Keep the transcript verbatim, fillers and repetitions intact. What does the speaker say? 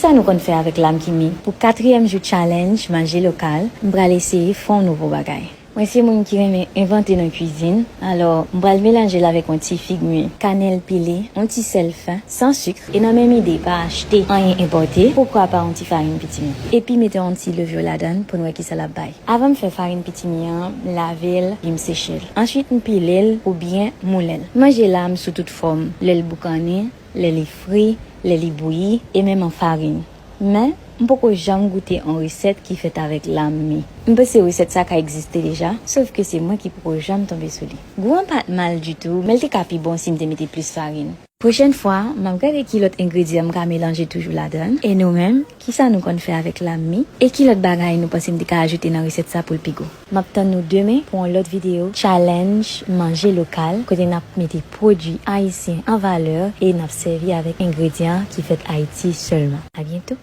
Sa nou konn fè avèk lam ki mi? Pou katriyèm jou challenge manje lokal, m pral eseye fè yon nouvo bagay. Mwen se moun ki renmen envante nan kwizin, alò m pral melanje l avèk yon ti fig mi, kanèl pile, yon ti sèl fen, san sik, e nan menm ide pa achte anyen enpòte, poukwa pa yon ti farin pitimi? Epi mete yon ti levure ladan l pou n wè kisa l ap bay. Avan m fè farin pitimi an, m lave l, epi m seche l. Answit, m pile l oubyen moulen l. Manje lam sou tout fòm, lè l boukannen, lè li fri, lè li bouyi, e menm an farin. Men, m poko janm goute yon resèt ki fèt avèk lam mi. M panse resèt sa ka egziste deja, sof ke se mwen ki poko janm tonbe sou li. Gou an pa t mal ditou, men l te ka pi bon si m te mete plis farin. Pwochèn fwa, m ap gade ki lòt engredyan m ka melanje toujou ladan l. E nou menm, kisa nou konn fè avèk lam mi? E ki lòt bagay nou panse m te ka ajoute nan resèt sa pou l pi gou? M ap tann nou demen pou yon lòt videyo challenge manje lokal, kote n ap mete pwodui ayisyen an valè e n ap sèvi avèk engredyan ki fèt Ayiti sèlman. A byento!